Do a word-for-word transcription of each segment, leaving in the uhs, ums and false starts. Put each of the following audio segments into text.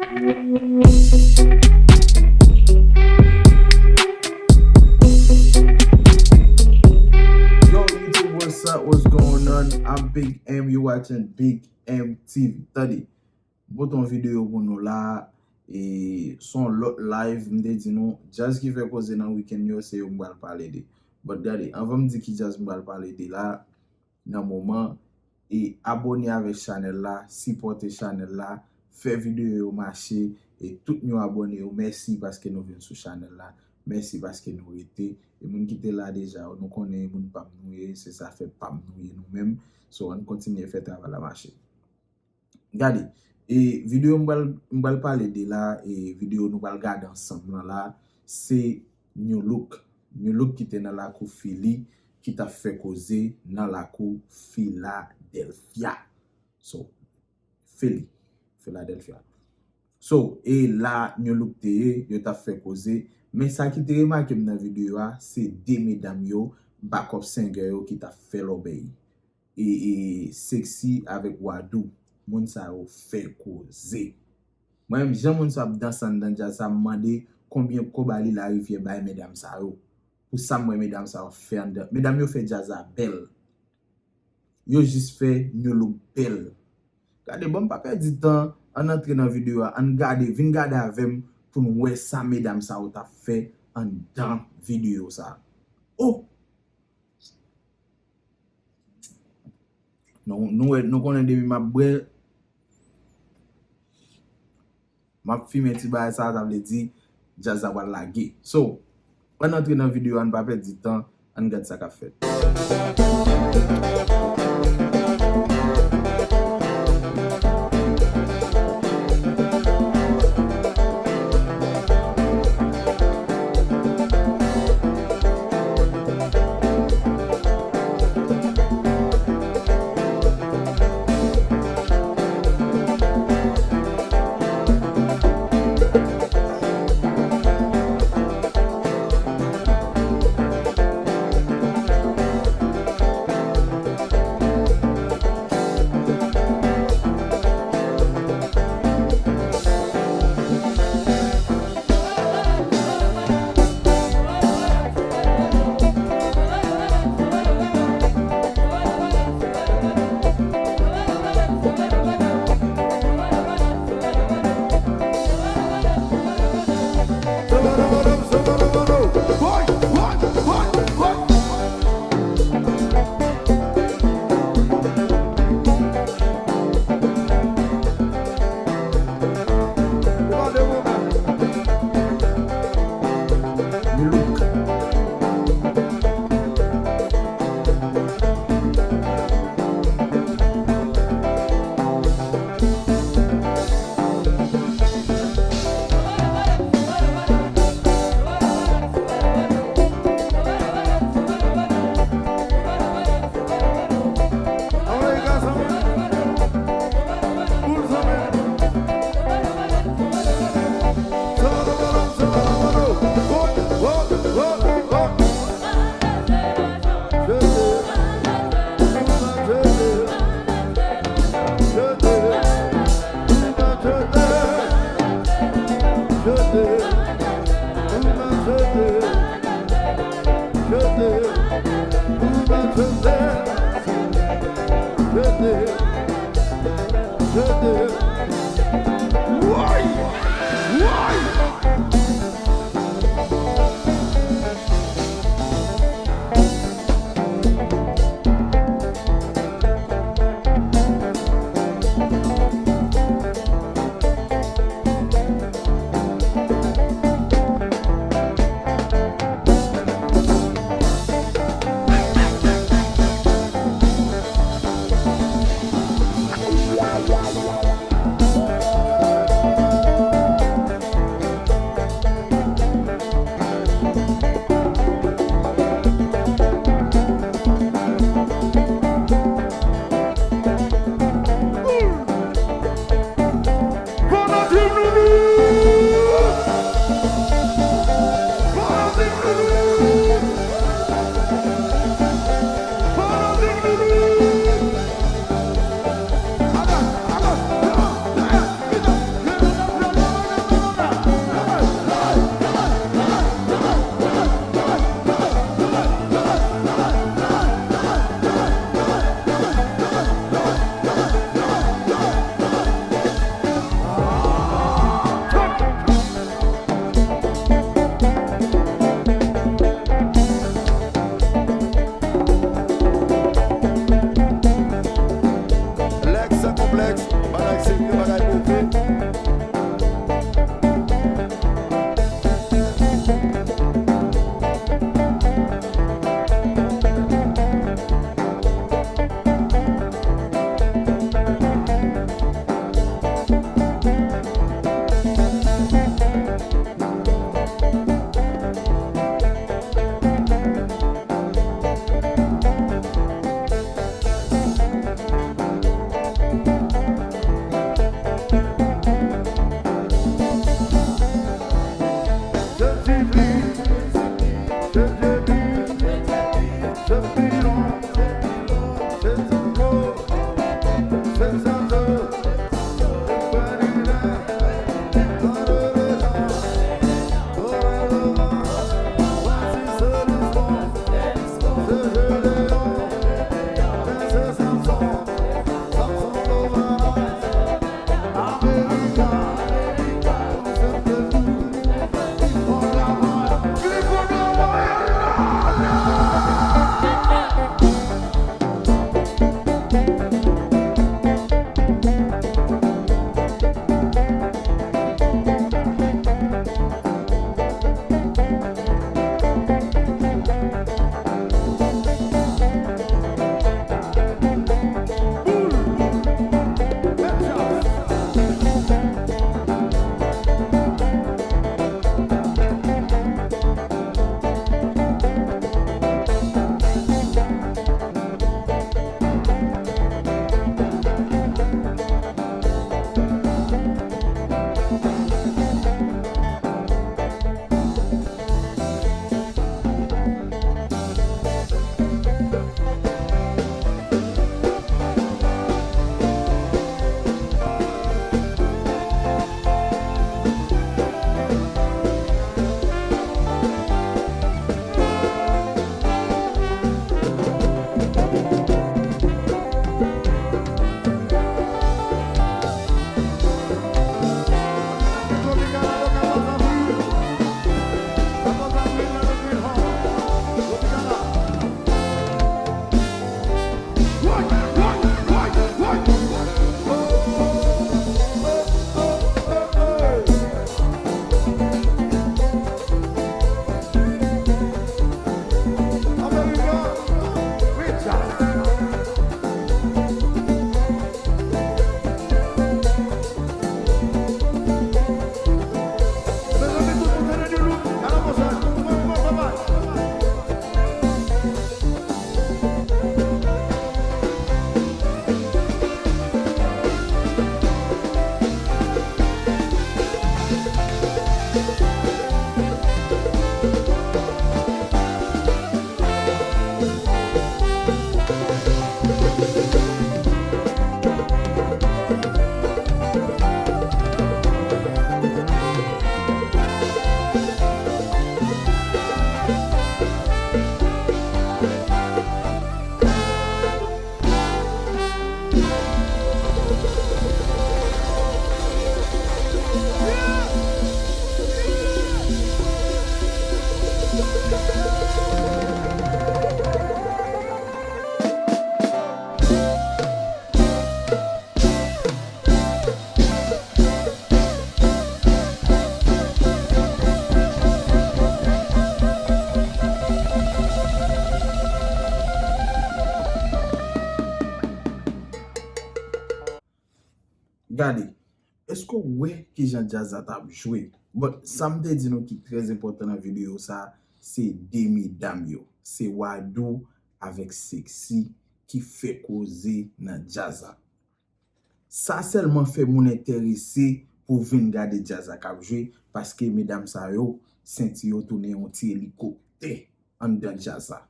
Yo, YouTube, what's up? What's going on? I'm Big M. You watching Big M T V. Tande, m pote yon videyo pou nou la. E se yon lòt live, m te di nou, djaz ki fè koze nan weekend yo, se yo m pral pale de. But gade, anvan m di ki djaz m pral pale de la, nan moman, e abòne avèk chanèl la, sipòte chanèl la, fè videyo yo mache, e tout nou abòne yo, mèsi paske nou vin sou chanèl la, mèsi paske nou rete, e moun ki te la deja, nou konnen e moun pa m nou ye, se sa fè pa m nou ye nou menm, so ann kontinye fè travay la mache. Gade, e videyo m pral, m pral pale de la, e videyo nou pral gade ansanm lan la, se New Look. New Look ki te nan lakou Philly, ki t ap fè koze nan lakou Philadelphia. So, Philly, Philadelphia. So, e la New Look te ye, yo t ap fè koze. Men sa ki te remake m nan videyo a, se de medam yo, backup singer yo ki t ap fè lòbèy. E, e Sexy avèk Wadou. Moun sa yo fè koze. Mwen menm, jan moun sa ap danse anndan djaz sa, m mande konbyen kob Ali Larivière bay medam sa yo. Pou sa m wè medam sa yo fè anndan. Medam yo fè djaz la bèl. Yo jis fè New Look bèl. Gade, bon, m pa pèdi tan, ann antre nan videyo a, ann gade, vin gade avè m pou n wè sa medam sa yo t ap fè anndan videyo sa. Oh! Nou, nou wè, nou konnen depi m ap bwè, m ap fimen ti bagay sa, sa vle di djaz la pral lage. So, ann antre nan videyo a, ann pa pèdi tan, ann gad sa k ap fèt. Gade, èske w wè kijan djaz la t ap jwe? Bon, sa m te di nou ki trè enpòtan nan videyo sa, se de medam yo. Se Wadou avèk Sexy ki fè koze nan djaz la. Sa sèlman fè moun enterese pou vin gade djaz la k ap jwe, paske medam sa yo, senti yo tounen yon ti elikoptè anndan djaz la.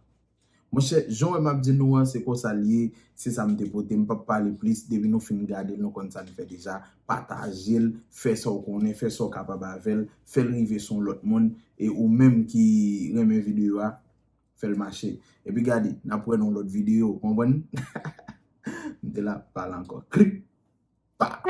Monchè, jan w wè m ap di nou an, se konsa l ye, se sa m te pote, m p ap pale plis, depi nou fin gade l, nou konn sa n fè deja, pataje l, fè sa w konnen, fè sa w kapab avè l, fè l rive sou yon lòt moun, e ou menm ki renmen videyo a, fè l mache. Epi gade, n ap wè nan yon lòt videyo, w konprann? M te la pale ankò. Klik! Pa!